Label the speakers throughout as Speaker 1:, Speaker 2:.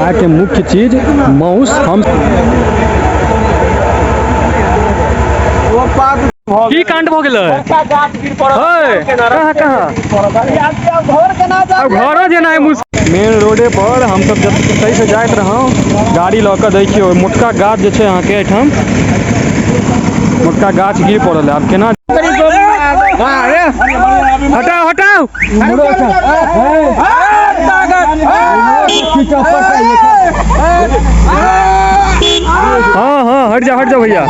Speaker 1: खायके मुख्य चीज माउस। हम की कांड भऽ गेलै? हे, कहाँ कहाँ अब घरो जेनाइ मुश्किल। मेन रोडे पर हमसब जब सही से जाइत रहौं गाड़ी लऽ कऽ, देखियौ मोटका गाछ जे छै अहाँके एहिठाम मोटका गाछ गिर पड़ल है। आब केना? हटाओ हटाओ। हाँ हाँ, हट जाओ हट जाओ भैया।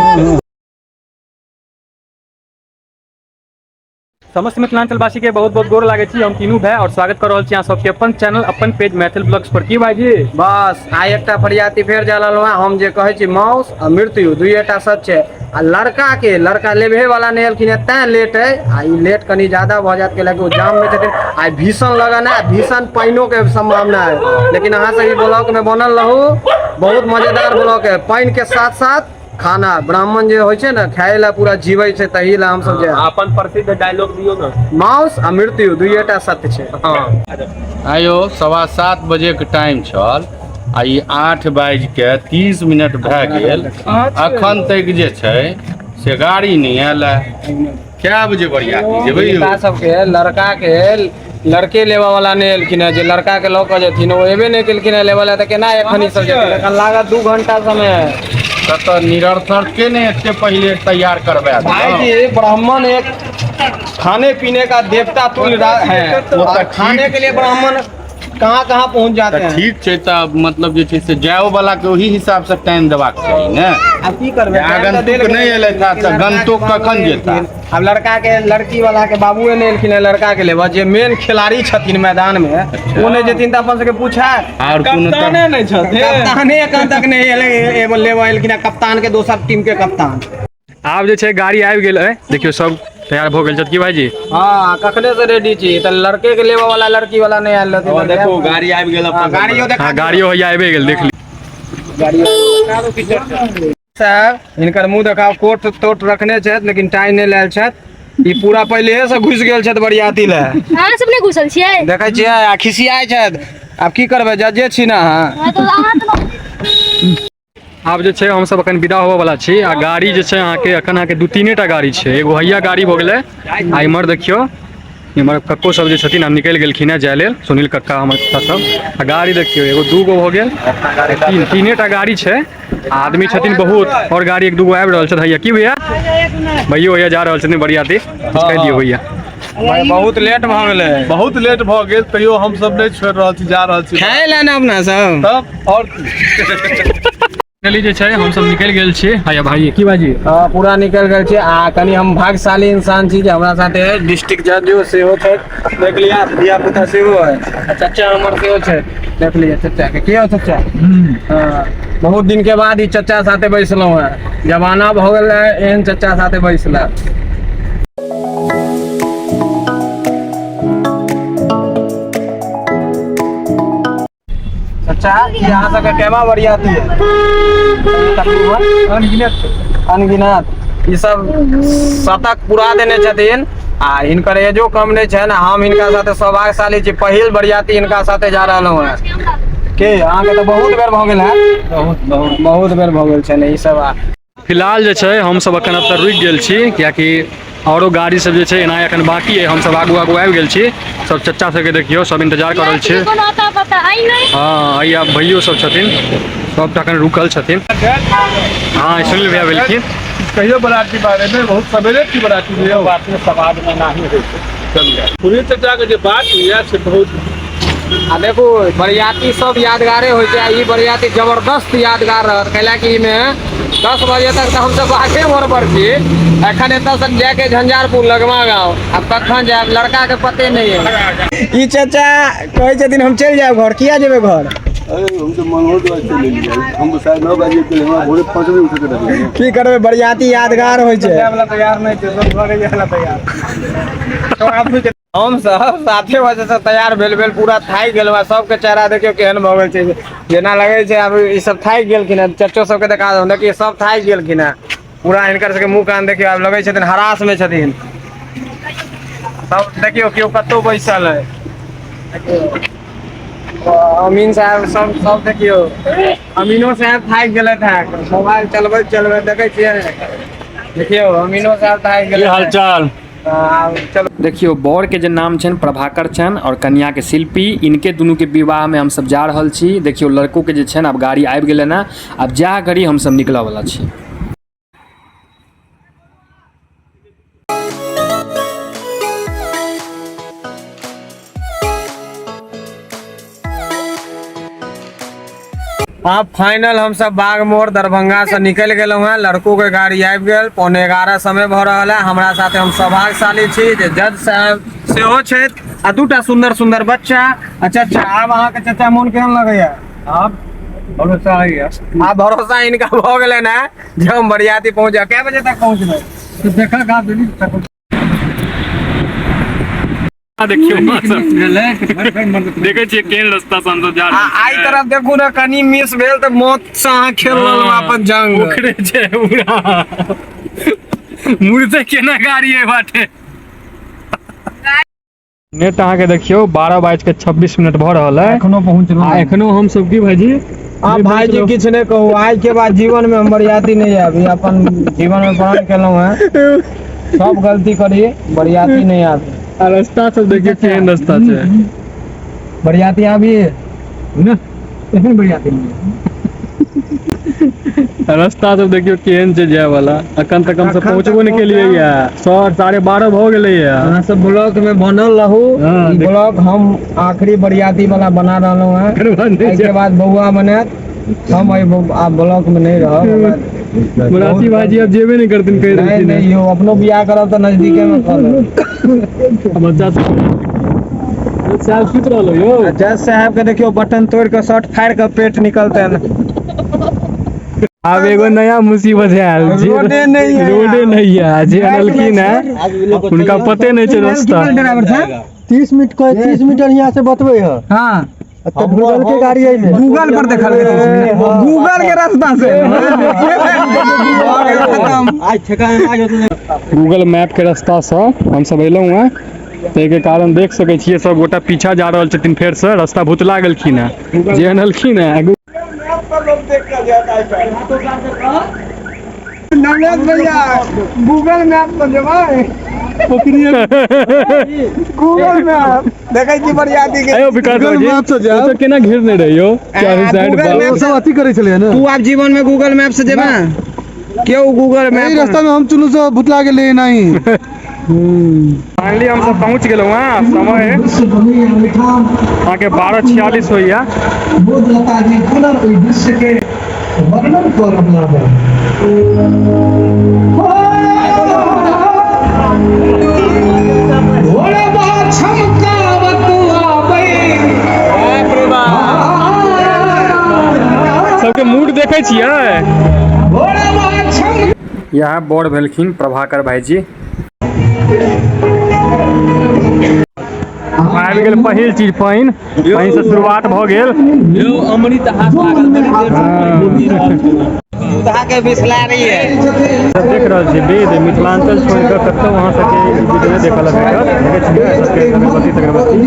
Speaker 1: समस्त मिथिलांचलवासी के बहुत बहुत गोर लागै छी। हम तीनू भाई और स्वागत कर रहल छी अहाँ सबके अपन चैनल, अपन पेज मैथिल ब्लॉग्स पर। की भाईजी?
Speaker 2: बस आइ एकटा बरियाती फेर जा रहलहुँ हँ। हम जे कहै छी, माउस आ मृत्यु दुइएटा सच छै। आ लड़का के लड़का लेबहे वाला नहि एलखिन हेँ, तैं लेट अइ। आ ई लेट कनि ज्यादा भऽ जायत, कैलाकि ओ जाममे छथिन। आइ भीषण लगन है, भीषण पानिओ के सम्भावना है, लेकिन अहाँ सब ई ब्लॉक में बनल रहू। बहुत मजेदार ब्लॉक है। पानि के साथ साथ खाना, ब्राह्मण जे होइ छै ने, खाय ला पूरा जीबै छै, तही ला हमसब जे
Speaker 3: अपन प्रसिद्ध डायलॉग दियौ ने।
Speaker 2: माउस आ मृत्यु दुइएटा सत्य छै।
Speaker 4: आयो 7:15 बजेके टाइम छल आ ई 8 बाजि के 30 मिनट भए गेल, अखन तक जे छै से गाड़ी नहि आयल है। कए बजे बरियाती जेबै यौ?
Speaker 2: लड़का सबके लड़का के लड़के लेबऽ वाला नहि एलखिन हेँ। जे लड़का के लऽ कऽ जेथिन, ओ एबे नहि केलखिन हेँ लेबऽ लए, तऽ केना एखन ई सब जेथिन? एखन लागत 2 घंटा समय।
Speaker 4: तऽ निरर्थक के ने एते पहिले तैयार करबा
Speaker 2: भाई
Speaker 4: देलहुँ।
Speaker 2: जी, ब्राह्मण एक खाने पीने का देवता तुल्य है।
Speaker 4: वो
Speaker 2: और
Speaker 4: तो
Speaker 2: खाने
Speaker 4: ठीक
Speaker 2: के लिए ब्राह्मण कहाँ कहाँ पहुँच जाते
Speaker 4: तऽ
Speaker 2: हैं।
Speaker 4: ठीक छै, तऽ मतलब जे छै से जाओ वाला के ओही हिसाब से टाइम देबाक चाही ने।
Speaker 2: आब की करबै? टाइम तऽ देल
Speaker 4: आगंतुक
Speaker 2: गेलै,
Speaker 4: नहि एलै तऽ
Speaker 2: लेकिन लड़का के
Speaker 4: गंतुक
Speaker 2: बाबू
Speaker 4: कखन
Speaker 2: नहि
Speaker 4: जेता?
Speaker 2: एलखिन। आब लड़का के लड़की वाला के बाबुए नहि एलखिन हेँ लड़का के लेबऽ। जे मेन खिलाड़ी छथिन मैदान में, ओ नहि जेथिन तऽ अपन सबके पूछायत?
Speaker 4: आओर कोनो तऽ
Speaker 3: नहि छथिन।
Speaker 2: कप्ताने एखन तक नहि एलै, एगो लेबऽ एलखिन हेँ कप्तान के, दोसर टीम के कप्तान।
Speaker 1: आब जे छै गाड़ी आबि गेल है। देखियौ, सब तैयार भऽ गेल छथि। की भाईजी?
Speaker 2: हाँ, कखने से रेडी छी। तऽ लड़के के लेबऽ वाला लड़की वाला नहि आयल रहथिन।
Speaker 3: देखू, गाड़ी आबि गेल अपन।
Speaker 2: गाड़ियो देखा।
Speaker 1: हाँ, गाड़ियो हैया आबि गेल, देख ली।
Speaker 2: साहब, हिनकर मुंह देखाओ। कोट तोट रखने छथि, लेकिन टाई नहि लायल छथि। ई पूरा पहिले से घुसि गेल छथि बरियाती लए।
Speaker 5: अहाँ सब नहि घुसल छियै?
Speaker 2: देखै छियै, आ खिसियाइ छथि। आब की करबै? जजे छी ने अहाँ।
Speaker 5: हाँ, तऽ अहाँ तऽ
Speaker 1: आब जे छै हमसब अखन विदा होबऽ वाला छी। आ गाड़ी जे छै अहाँके अखन अहाँके दू तीने टा गाड़ी छै। एगो हैया गाड़ी भऽ गेलै आ इम्हर देखियौ, इम्हर कक्को सब जे छथिन, आब निकलि गेलखिन हेँ जाय लेल, सुनील कक्का, हमर कक्का सब। आ गाड़ी देखियौ, एगो दूगो भऽ गेल, तीन, तीने टा गाड़ी छै आ आदमी छथिन बहुत। और गाड़ी एक दूगो आबि रहल छथि हैया। की भैया? भैयो हैया जा रहल छथिन बरियाती। किछु कहि दियौ भैया।
Speaker 2: भाई, बहुत लेट भऽ गेलै।
Speaker 6: बहुत लेट भऽ गेल, तैयो हमसब नहि छोड़ि रहल छी, जा रहल छी।
Speaker 2: खाय लए ने अपना सब।
Speaker 6: तब आओर की?
Speaker 1: फाइनली जे छै हमसब निकलि गेल छी। हैया भाई, की भाईजी?
Speaker 2: हाँ, पूरा निकलि गेल छी। आ कनि हम भाग्यशाली इंसान छी जे हमरा साथे डिस्ट्रिक्ट जजो सेहो छथि। देख लिअ, धिया पुता सेहो है आ चचा हमर सेहो छै। देख लिअ चचा के। की हो चचा? हाँ, बहुत दिन के बाद ई चचा साथे बैसलहुँ हेँ। जमाना भऽ गेल है एहन चचा साथे बैसला। चचा, ई अहाँ सबके केमा बरियाती है? तकरीबन अनगिनत, अनगिनत। ई सब शतक पुरा देने छथिन आ हिनकर एजो कम नहि छनि। आ हम हिनका साथे सौभाग्यशाली छी, पहिल बरियाती हिनका साथे जा रहलहुँ हेँ। के अहाँके तऽ बहुत बेर भऽ गेल है। बहुत बहुत बहुत बेर भऽ गेल छनि ई सब। आ
Speaker 1: फिलहाल जे छै हमसब एखन एतऽ रुकि गेल छी, कियाकि औरो गाड़ी सब जे छै एना एखन बाकी अइ। हमसब आगू आगू आबि गेल छी। सब चचा सबके देखियौ, सब इंतजार कऽ रहल छै।
Speaker 5: कोनो अता पता अइ नहि।
Speaker 1: हँ, हैया भैयो सब छथिन, सब एखन रुकल छथिन। हँ, सुनील भैया भेलखिन।
Speaker 6: किछु कहियौ बराती बारे मे। बहुत सवेरे की बराती यौ।
Speaker 3: बात समाज में नाही होइ छै।
Speaker 6: सुनील चाचा के जे बात होइया से बहुत
Speaker 2: आ देखू, बरियाती सब यादगारे होइ छै आ ई बरियाती जबरदस्त यादगार रहत, कैलाकि एहिमे 10 बजे तक तऽ हमसब बाघे मोड़ पर छी। एखन एतऽ से जायके झंझारपुर लगमा गाँव, आब कखन जायब, लड़का के पते नहि है। ई चाचा कहै छथिन, हम चलि जायब घर। किया जेबै घर?
Speaker 6: अरे, हम तऽ मनोहर द्वार चलि एलियै। हम तऽ 9:30 बजे चलि, हमरा भोरे 5 बजे उठे के रहै।
Speaker 2: की करबै, बरियाती यादगार होइ छै।
Speaker 3: तैयार नहि छै, सब घरे जाय ला तैयार।
Speaker 2: हम सब 7 बजे से तैयार भेल भेल पूरा थाकि गेलहुँ। आ सबके चेहरा देखियौ केहन भऽ गेल छै, जेना लगै छै आब ई सब थाकि गेलखिन हेँ। चच्चो सबके देखा दू। देखियौ, सब थाकि गेलखिन हेँ पूरा। हिनकर सबके मुँह कान देखियौ, आब लगै छथिन हरास मे छथिन सब। देखियौ, केओ कतौ बैसल है। अमीन साहब सब सब देखियौ, अमीनो साहब थाकि गेलथि है मोबाइल चलबैत चलबैत। देखै छियै, देखियौ अमीनो साहब थाकि गेलथि।
Speaker 1: हालचाल?
Speaker 2: आब चलू।
Speaker 1: देखियौ, बर के जे नाम छनि प्रभाकर छनि और कन्या के शिल्पी। इनके दुनू के विवाह में हमसब जा रहल छी। देखियौ, लड़को के जे छनि आब गाड़ी आबि गेलनि हँ, आब जा घड़ी हमसब निकलऽ वाला छी।
Speaker 2: आब फाइनल हमसब बागमोड़ दरभंगा से निकलि गेलहुँ हैं। लड़को के गाड़ी आबि गेल, 10:45 समय भऽ रहल है। हमरा साथे हम सौभाग्यशाली छी जे जज साहब सेहो छथि आ दूटा सुंदर सुंदर बच्चा। अच्छा अच्छा, आब अहाँके चाचा मोन केहन लगैया?
Speaker 3: आब भरोसा होइया।
Speaker 2: आब भरोसा इनका भऽ गेलनि है जे हम बरियाती पहुँच जायब। कए बजे तक पहुँचबै?
Speaker 3: देखा गा दिल्ली तक।
Speaker 1: देखियौ, देखै छियै केहन रास्ता से हमसब जा
Speaker 2: आ
Speaker 1: रहल
Speaker 2: आइ तरफ देखू ने, कनि मिस भेल तऽ मौत से अहाँ खेल लेलहुँ अपन जंग।
Speaker 1: पोखरे छै पूरा, मुड़ते केना गाड़ी है बाटे। नेट अहाँके देखियौ 12:26 भऽ रहल है।
Speaker 3: एखनो पहुँचलहुँ।
Speaker 1: आ एखनो हम सब की भाईजी?
Speaker 2: आ भाईजी, किछु नहि कहू, आइ के बाद जीवन में हम बरियाती नहीं आबी। अपन जीवन में प्रण केलहुँ हैं, सब गलती करी, बरियाती नहीं आबी।
Speaker 1: आ रास्ता सब देखियौ केहन रास्ता छै।
Speaker 2: बरियाती आबी
Speaker 1: ना।
Speaker 2: एहन बरियाती नहीं।
Speaker 1: रास्ता सब देखियौ केहन छै जाय वाला। अखन तक हमसब
Speaker 2: अखन
Speaker 1: पहुँचबो
Speaker 2: तक
Speaker 1: नहि केलियै या सर, 12:30 भऽ गेलै या।
Speaker 2: अहाँ सब ब्लॉक में बनल रहू।
Speaker 1: हाँ,
Speaker 2: ई ब्लॉक हम आखिरी बरियाती वाला बना रहलहुँ हैं।
Speaker 1: एकर बाद नहि।
Speaker 2: एहिके बाद बौआ बनायत, हम एहि आब ब्लॉक में नहीं रहब हमरा।
Speaker 1: बराती भाईजी आब जेबे नहि करथिन, कहि
Speaker 2: नहीं
Speaker 1: देलखिन।
Speaker 2: नहीं यौ, अपनो बियाह करब तऽ नजदीके में कऽ लेब।
Speaker 1: बच्चा सब साहब सुति रहलो यौ।
Speaker 2: जज साहब के देखियौ, बटन तोड़ के शर्ट फाड़ के पेट निकलते।
Speaker 1: आब एगो नया मुसीबत आयल जे
Speaker 2: रोडे नहीं है।
Speaker 1: रोडे नहीं है। जे अनलखिन है हुनका पते नहीं छै रास्ता।
Speaker 2: ड्राइवर साहब?
Speaker 6: 30 मिनट कह, 30 मीटर यहाँ से बतबै है। तो गूगल के गाड़ी है में।
Speaker 2: गूगल पर देखल गूगल के रास्ता से खत्म।
Speaker 1: गूगल मैप के रास्ता से हमसब अयलहुँ हैं, ताहिके कारण देख सकै छियै सब गोटा पीछा जा रहल छथिन। फेर से रास्ता भुतला गेलखिन हैं जे अनलखिन हैं।
Speaker 2: नवलेश भैया, गूगल मैप पर जेबै, गूगल मैप देखै छी बरियाती के।
Speaker 1: अयो विकास
Speaker 6: गूगल
Speaker 1: भाईजी,
Speaker 6: मैप से जायब।
Speaker 1: ओ तो केना घेरने रहियो चारू साइड।
Speaker 2: गूगल मैप
Speaker 6: सब अथी करै छलै ने।
Speaker 2: तू आब जीवन में गूगल मैप से जेबै? क्यों गूगल
Speaker 6: एहि
Speaker 2: मैप
Speaker 6: रास्ता में हम चुनू से भुतला गेलै नहीं।
Speaker 1: फाइनली हमसब पहुँच गेलहुँ हैं। समय अहाँके 12:46 होइया।
Speaker 7: बोधलता जी पुनः ओहि दृश्य के वर्णन कऽ रहला है। घोड़बा छमकावत आबै।
Speaker 1: सबके मूड देखै छियै।
Speaker 7: घोड़बा छम
Speaker 1: यहाँ बड़ भेलखिन प्रभाकर भाईजी। आबि गेल पहिल चीज पानि। पानि से शुरुआत भऽ गेल।
Speaker 3: अमृत हाथ लागल बड़ी।
Speaker 2: सुधा के बिसलारी है।
Speaker 1: सब देख रहल छी वेद मिथिलांचल छोड़ि कऽ कतौ अहाँ सबके ई विध नहि देखऽ लए भेटत। देखै छियै सबके अगरबत्ती तगरबत्ती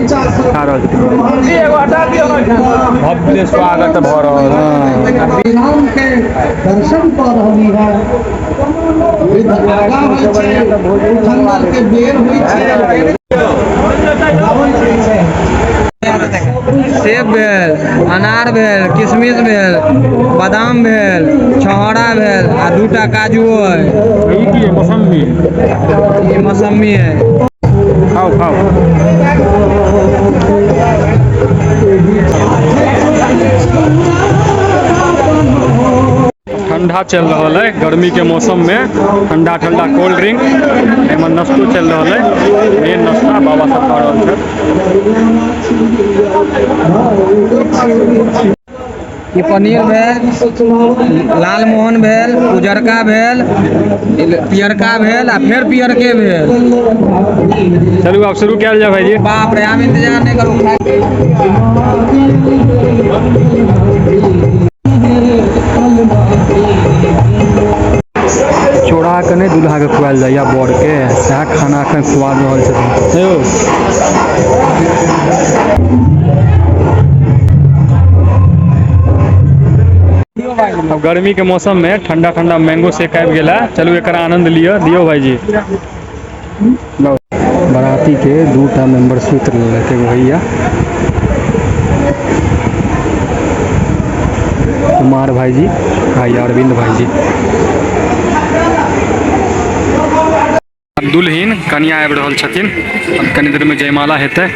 Speaker 1: खा रहल छथिन।
Speaker 3: भव्य स्वागत भऽ रहल।
Speaker 7: राम के दर्शन कऽ रहली है। विध आगा होइ छै, उठंगल के बेर होइ छै, रावण के छै।
Speaker 2: सेब भेल, अनार भेल, किशमिश भेल, बादाम भेल, छहोरा भेल आ दूटा काजुओ है।
Speaker 1: ई की है? मौसम्बी?
Speaker 2: ई मौसम्बी है।
Speaker 1: खाओ खाओ। ठंडा चल रहल है। गर्मी के मौसम में ठंडा ठंडा कोल्ड ड्रिंक। एहिमे नाश्तो चल रहल है। मेन नाश्ता बाबा सब खा रहल छथि।
Speaker 2: ई पनीर भेल, लालमोहन भेल, उजरका भेल, पियरका भेल आ फेर पियरके भेल।
Speaker 1: चलू, आब शुरू कयल जाय भाईजी।
Speaker 2: बाप रे, आब इंतजार नहि करू, खाय।
Speaker 1: चोरा के नहि दूल्हा के खुआयल जाइया, बर के सएह खाना एखन खुआ रहल छथिन यौ। अब गर्मी के मौसम में ठंडा ठंडा मैंगो शेक आबि गेला, चलू एकर आनंद लिअ। दियौ भाईजी। बराती के दूटा मेंबर सुति लेलक, एगो भैया कुमार भाईजी आ अरविंद भाईजी। दुल्हिन कनिया आबि रहल छथिन, अब कनी देर में जयमाला हेतै।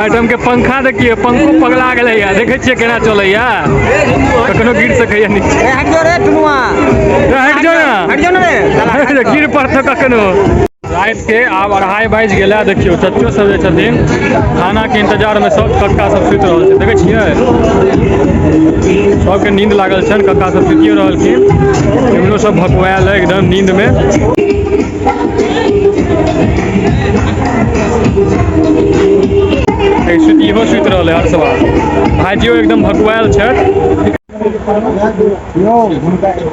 Speaker 1: आइटम के पंखा देखिए, पंखो पगला गेलै या, देखै छियै केना चलैया, कखनो गिर सकैया नीचे।
Speaker 2: ए हट जो रे टुनुआ,
Speaker 1: हट जो ना,
Speaker 2: हट जो ना रे,
Speaker 1: गिर पड़तौ कखनो। राति के आब 2:30 बाजि गेलै। देखियौ चच्चो सब जे छथिन खाना के इंतजार में, सब कक्का सब सुति रहल छै। देखै छियै सबके नींद लागल छनि, कक्का सब सुतियो रहलखिन, इम्हरो सब भकुआयल है एकदम नींद में। इहो सुति रहल है हर्षवा भाइजियो एकदम भकुआयल छथि।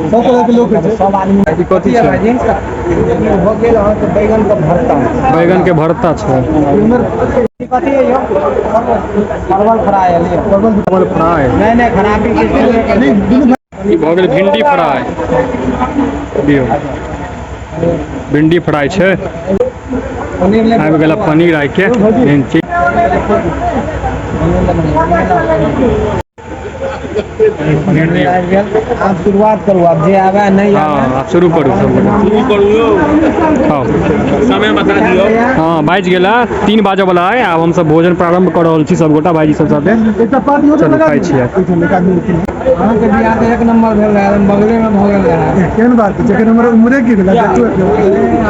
Speaker 6: सब तरह के लोग छै।
Speaker 1: कथी छै?
Speaker 2: हो गेल अहाँके बैगन के भरता।
Speaker 1: बैगन के भरता छै।
Speaker 2: कथी है यौ? परवल फ्राई है।
Speaker 1: परवल फ्राई।
Speaker 2: नहीं नहीं, खराबी
Speaker 1: ई भऽ गेल भिंडी फ्राई। दियौ, भिंडी फ्राई छै। आबि गेल पनीर आइ के मेन चीज। पनीर दियौ।
Speaker 2: आब शुरुआत करू, आब जे आबै नहि।
Speaker 1: हाँ, आब शुरू करू, सब खाओ।
Speaker 3: समय बता दियौ।
Speaker 1: हाँ, बाजि गेला, 3 बाजऽ वाला है। आब हमसब भोजन प्रारंभ कऽ रहल छी सबगोटा भाईजी सब साथे।
Speaker 6: एकटा पात इहो
Speaker 1: चलू
Speaker 6: लगा
Speaker 1: खाइ
Speaker 6: दियौ।
Speaker 1: छियै।
Speaker 6: एहिठाम एक आदमी रुकि।
Speaker 2: अहाँके बियाह तऽ एक नंबर भेल रहै, एकदम बगले में भऽ गेल रहै।
Speaker 6: केहन बात छै, जखन हमर उम्रे की भेलै देखू।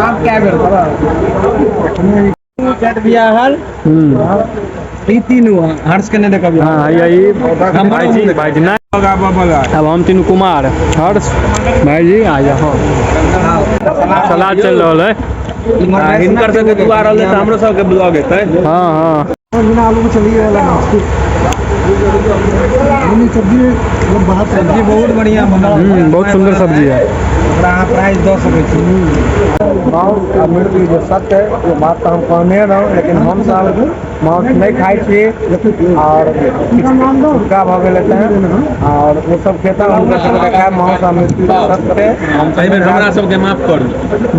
Speaker 2: आब क्या बेर करब? चारि बियाह हल। ई तीनू हर्ष के नहि देखबियै।
Speaker 1: हाँ, यही भाईजी, भाईजी नहीं, अब हम तीनू कुमार, हर्ष भाईजी आ जाओ। सलाद चल रहल है।
Speaker 3: हिनकर सबके दुआ रहलै तऽ हमरो सबके ब्लॉग हेतै।
Speaker 1: हाँ हाँ।
Speaker 6: बिना आलू के चलिए वाला नहीं, सब्जी मतलब बाहर
Speaker 2: सब्जी बहुत बढ़िया बनल।
Speaker 1: बहुत सुंदर सब्जी है।
Speaker 2: ओकरा अहाँ प्राइस दऽ सकै छी।
Speaker 6: माउस आ मृत्यु जे सत्य है वो बात तऽ हम कहने रहूँ, लेकिन हम सब माउस नहि खाइ छी और किछु भऽ गेलै तैं, और ओ सब खेता हुनकर सबके खायब। माउस आ मृत्यु सत्य हम
Speaker 3: एहि बेर हमरा सबके माफ करू।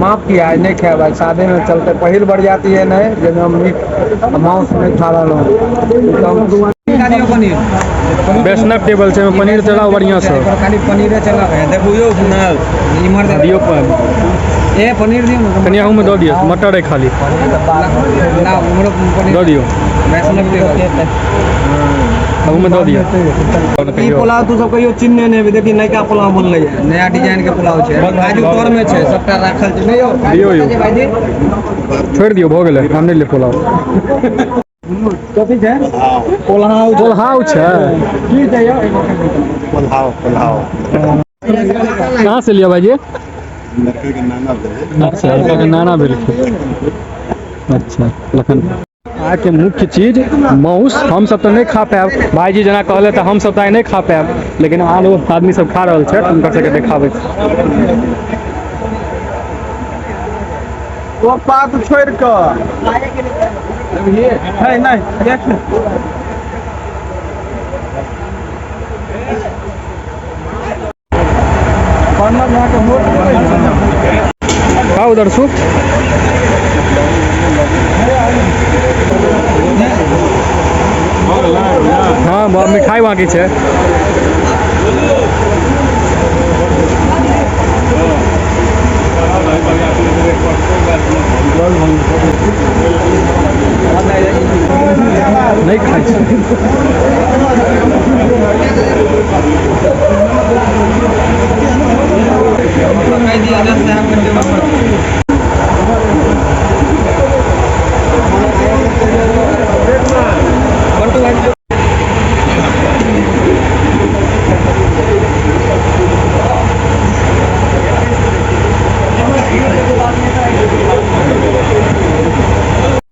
Speaker 6: माफ किया, आइ नहि खायब, आइ सादे में चलते। पहिल बरियाती एहन है जाहिमे हम मीट माउस नहि खा रहलहुँ हँ।
Speaker 2: पनीर।
Speaker 1: वैष्णव टेबल छै, पनीर चलाओ बढ़िया से।
Speaker 2: खाली पनीरे चला
Speaker 3: देखू यौ कुणाल।
Speaker 2: इम्हर
Speaker 1: दियौ।
Speaker 2: ए पनीर दियौ ने।
Speaker 1: कनि अहूमे दऽ दियौ, मटर है खाली।
Speaker 2: ना, उम्हरो पनीर
Speaker 1: दऽ दियौ।
Speaker 2: वैष्णव टेबल।
Speaker 1: अहूमे दऽ दियौ।
Speaker 2: ई पुलाव तू सब कहियो चिन्हने नहि हेबही। देखी, नयका पुलाव बनलै है, नया डिजाइन के पुलाव छै, काजू तर में छै, सबटा राखल छै, नहि यौ?
Speaker 1: दियौ यौ।
Speaker 2: भाईजी।
Speaker 1: छोड़ि दियौ, भऽ गेलै, हम नहि लेब पुलाव।
Speaker 2: कथी छै? पोलाव।
Speaker 1: पोलाव छै।
Speaker 2: की छै यौ?
Speaker 6: पोलाव, पोलाव।
Speaker 1: कहाँ से लिया भाईजी?
Speaker 6: लड़के के नाना भेलै।
Speaker 1: अच्छा, लड़का के नाना भेलखिन। अच्छा, लखन। आइके मुख्य चीज माउस हमसब तऽ नहि खा पायब, भाईजी जेना कहले तऽ हमसब तऽ आइ नहि खा पायब, लेकिन आनो आदमी सब खा रहल छथि, हुनकर सबके देखाबै छी।
Speaker 6: ओ पात छोड़ि कऽ नहि नहि देख।
Speaker 1: खाउ दर्शु। हाँ, बहुत मिठाई बाकी छै। नहि खाइ छी।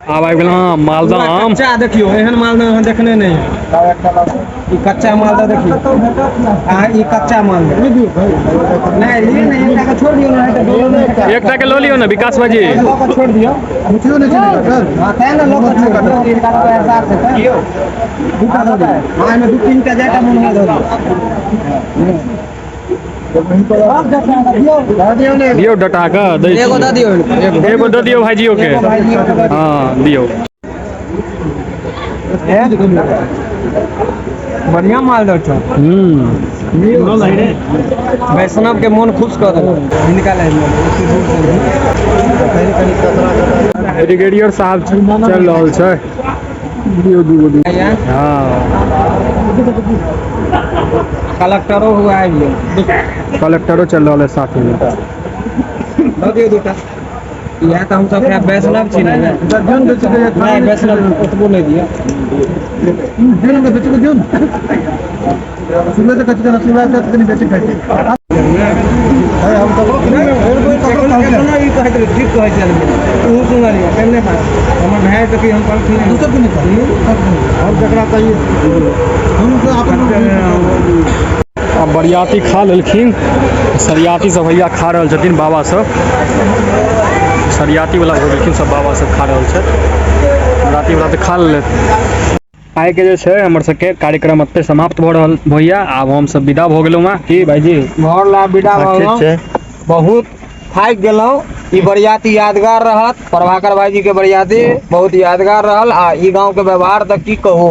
Speaker 1: आब आबि गेल आम, मालदह आम।
Speaker 2: कच्चा देखियौ, एहन मालदह अहाँ देखने नहि। ई कच्चा मालदह देखियौ अहाँ, ई कच्चा मालदह नहि लिअ ने, एकटा के छोड़ि दियौ ने, तऽ डोलो नहि।
Speaker 1: एकटा के लऽ लियौ ने विकास भाईजी।
Speaker 2: लऽ कऽ छोड़ि दियौ। हँ, तेँ ने लऽ कऽ छोड़ि दियौ, हिनका तऽ एहसास हेतै। दूटा दऽ दियौ। हँ, एहिमे दू तीन टा जाएटा मोन हुए दऽ दियौ।
Speaker 1: दियौ डटा कऽ दै।
Speaker 2: एगो दऽ दियौ।
Speaker 1: एगो दऽ दियौ भाईजियो के।
Speaker 2: भाईजियो के दऽ दियौ।
Speaker 1: हाँ, दियौ।
Speaker 2: बढ़िया मालदह छौ। वैष्णव के मोन खुश कऽ देलक। हिनका लए
Speaker 1: ब्रिगेडियर साहब चल रहल छै। दियौ दूगो दियौ। हाँ।
Speaker 2: कलेक्टरो हुआ आबि गेल।
Speaker 1: कलेक्टरो चल रहल है साथ में।
Speaker 2: दऽ दियौ दूटा। इएह तऽ हमसब खायब, वैष्णव छी ने। नहि, वैष्णव ओतबो नहि दिअ। ई कहैत रहे, ठीक कहै छलियै, तू सुनलियै केने? हमर भाय तऽ की हम कहलखिन।
Speaker 6: हम जकरा कहिए हम तऽ अपन।
Speaker 1: आब बरियाती खा लेलखिन, सरियाती सब भैया खा रहल छथिन, बाबा सब सरियाती वाला भऽ गेलखिन, सब बाबा सब खा रहल छथि। बराती वाला तऽ खा लेलथि। आइके जे छै हमर सबके कार्यक्रम एतऽ समाप्त भऽ रहल भैया। आब हमसब विदा भऽ गेलहुँ हँ की भाईजी?
Speaker 2: घर ला विदा भऽ
Speaker 3: ठीक
Speaker 2: गेलहुँ।
Speaker 3: छै।
Speaker 2: बहुत थाकि गेलहुँ। ई बरियाती यादगार रहत। प्रभाकर भाईजी के बरियाती बहुत यादगार रहल। आ ई गांव के व्यवहार तऽ की कहू,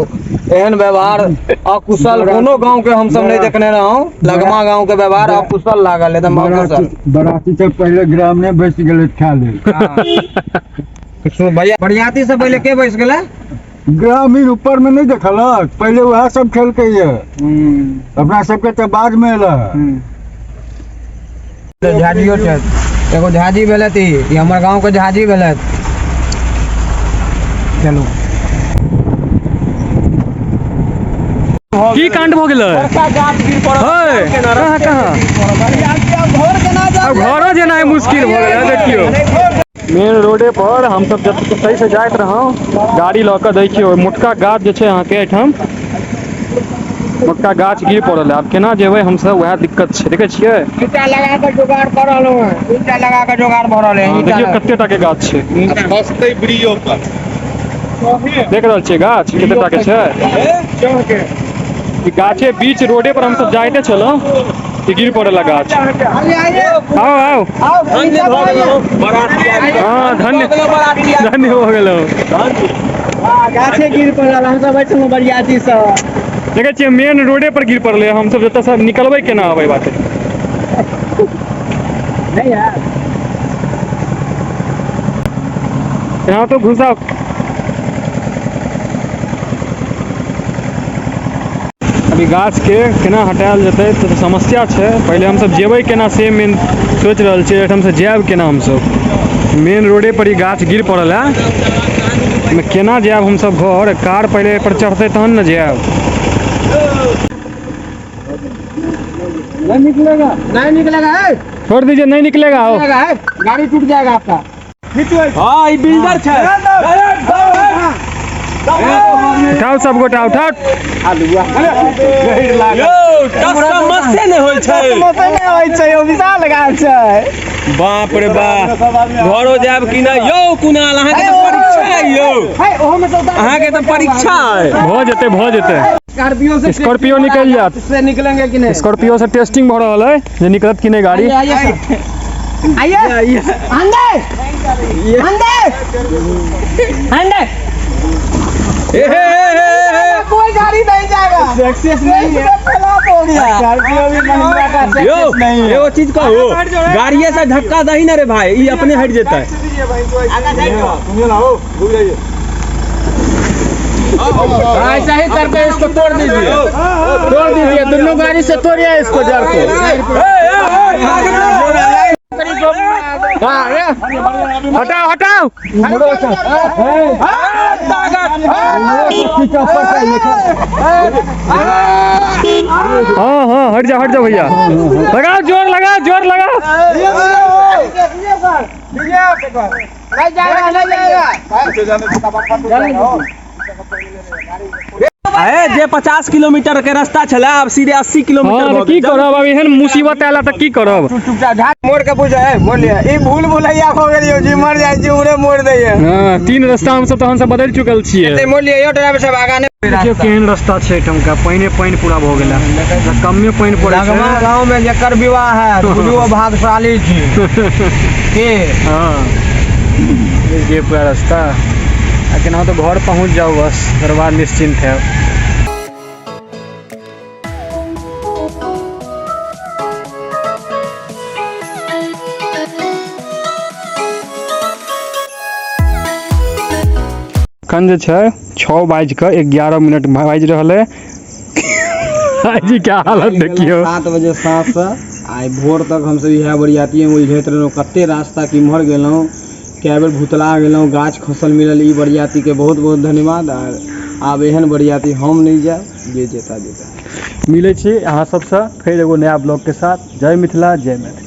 Speaker 2: एहन व्यवहार अकुशल कोनो गांव के हमसब नहि देखने रहौं। लगमा गांव के व्यवहार अकुशल लागल, एकदम अकुशल।
Speaker 6: बराती से पहिले ग्राम ने बैस गेलै खा लेल।
Speaker 2: भैया, बरियाती से पहिले के बैस गेलै?
Speaker 6: ग्रामीण ऊपर में नहीं देखलक, पहिले वएह सब खेलकै ये, अपना सबके तऽ बाद में एल।
Speaker 2: झाजियो छथि, एगो झाजी भेलथि, ई हमर गांव के झाजी भेलथि। चलू।
Speaker 1: की कांड भऽ गेलै? हे, कहाँ कहाँ? आब घरो जेनाइ मुश्किल भऽ गेलै। देखियौ, मेन रोडे पर हमसब जब सही से जाइत रहौं गाड़ी लऽ कऽ, देखियौ मोटका गाछ जे छै अहाँके एहिठाम, मोटका गाछ गिर पड़ल है। आब केना जेबै हमसब, वएह दिक्कत छै। देखै छियै?
Speaker 2: ईंटा लगा कऽ जोगाड़ कऽ रहलहुँ हँ, ईंटा लगा कऽ जोगाड़ भऽ रहल है।
Speaker 1: हँ,
Speaker 2: ईंटा
Speaker 1: देखियौ कते टा के गाछ छै।
Speaker 4: फसतै ब्रिजो पर।
Speaker 1: देख रहल छियै गाछ कते टा के छै? ई गाछे बीच रोडे पर हमसब जाइते छलहुँ कि गिर पड़ल है गाछ। आओ आओ। हाँ, धन्य धन्य हो गेलहुँ।
Speaker 2: गाछे गिर पड़ल, हमसब बैठलहुँ बरियाती सब।
Speaker 1: देखै छियै, मेन रोडे पर गिर पड़लै। हमसब जतऽ से निकलबै केना अबै बाटे?
Speaker 2: नहीं यार।
Speaker 1: यहाँ तो घुसा। अभी गाछ के केना हटायल जेतै तऽ समस्या छै। पहिले हमसब जेबै केना से मेन सोचि रहल छियै। एहिठाम से जायब केना हमसब? मेन रोडे पर ई गाछ गिर पड़ल है, एहिमे केना जायब हमसब घर? कार पहिले एहि पर चढ़तै तहन ने जायब।
Speaker 2: नहीं निकलेगा, नहीं निकलेगा है।
Speaker 1: छोड़ दीजिए, नहीं निकलेगा हो।
Speaker 2: निकलेगा है, गाड़ी टूट जाएगा आपका।
Speaker 3: हाँ, ई बिल्डर छै।
Speaker 1: उठाओ सब गोटा उठाओ।
Speaker 3: यौ टस से मसे नहि होइ छै।
Speaker 6: विशाल गाछ छै।
Speaker 3: बाप रे बाप, घरो जायब कि नहि यौ? कुणाल, अहाँके तऽ परीक्षा अइ यौ, अहाँके तऽ परीक्षा अइ।
Speaker 1: भऽ जेतै, भऽ जेतै।
Speaker 2: स्कॉर्पियो से
Speaker 1: स्कॉर्पियो निकलि जायत।
Speaker 2: से निकलेंगे कि नहीं?
Speaker 1: स्कॉर्पियो से टेस्टिंग भऽ रहल है जे निकलत कि नहि गाड़ी।
Speaker 2: आइए अंदर अंदर अंदर।
Speaker 3: हे हे हे हे हे।
Speaker 2: कोई गाड़ी नहीं जाएगा,
Speaker 6: सक्सेस नहीं है, हो गया। स्कॉर्पियो भी महिंद्रा का
Speaker 3: यौ
Speaker 6: सक्सेस नहीं है।
Speaker 3: एगो चीज कहू, गाड़िए से धक्का दही ना रे भाई, ई अपने हट जेतै।
Speaker 4: ऐसा ही करके इसको तोड़ दीजिए, तोड़ दीजिए दोनों गाड़ी से, तोड़िए इसको जड़ को।
Speaker 1: हटाओ हटाओ। हाँ हाँ, हट जाओ हट जाओ भैया, लगाओ जोर लगाओ, जोर लगाओ।
Speaker 2: नहीं जाएगा, नहीं जाएगा।
Speaker 3: अरे जे 50 किलोमीटर के रास्ता छलै, आब सीधे 80 किलोमीटर
Speaker 1: हाँ
Speaker 3: भऽ
Speaker 1: की
Speaker 3: गेल।
Speaker 1: करब अब, एहन मुसीबत आयल तऽ की करब?
Speaker 6: मोड़ के पूछे है, बोलिए ई भूल भुलैया हो गेलियो जी, मर जाइ छी उरे मोड़ दैये।
Speaker 1: हाँ, तीन रास्ता हमसब तहन से बदलि चुकल छियै।
Speaker 2: मोड़ लिए यो ड्राइवर साहब, आगा नहीं।
Speaker 1: देखियौ केहन रास्ता छै एहिठामका, पानिए पानि पूरा भऽ गेल है, कमे पानि पड़ै
Speaker 2: लगमा
Speaker 1: छै।
Speaker 2: गांव में जकर विवाह है, बुझू भाग्यशाली छी के।
Speaker 1: हाँ, ये पूरा रास्ता आ केना तो घर पहुँच जाओ बस, ओकर बाद निश्चिंत है। एखन जे छै 6:11 बाजि रहल है। भाईजी क्या हालत देखियौ।
Speaker 2: 7 बजे साँझसँ आइ भोर तक हमसब इएह बरियातिए मे उलझैत रहलहुँ। कते रास्ता किम्हर गेलहुँ, कए बेर भुतला गेलहुँ, गाछ खसल मिलल। ई बरियातीके बहुत बहुत धन्यवाद। आर आब एहन बरियाती हम नहि जायब, जे जेता जेता।
Speaker 1: मिलै छी अहाँ सबसँ फेर एगो नया ब्लॉग के साथ। जय मिथिला, जय मैथिली।